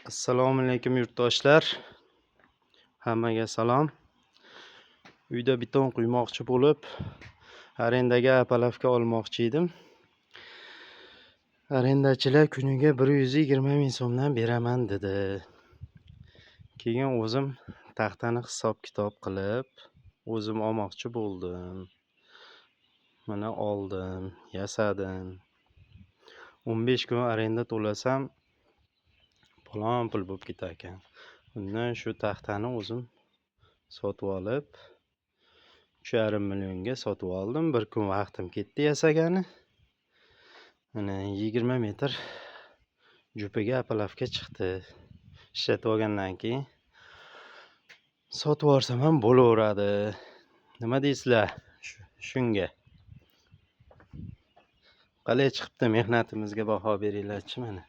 Assalomu alaykum, yurtdoshlar. Hammaga salom. Uyda beton quymoqchi bo'lib, arendaga опалубка olmoqchi edim. Arendachilar kuniga 120 ming so'mdan beraman dedi. Keyin o'zim taxtani hisob-kitob qilib, o'zim olmoqchi bo'ldim. Mana oldim, yasadim. 15 kun arenda to'lasam, falon pul bo'lib ketar ekan. Undan shu taxtani o'zim sotib olib, 3,5 millionga sotib oldim. Bir kun vaqtim ketdi yasagani. Mana 20 metr jupiga опалубка chiqdi. Ishlatib olgandan keyin sotib yuborsam ham bo'laveradi. Nima deysizlar shunga? Qalay chiqibdi, mehnatimizga baho beringlarchi mana.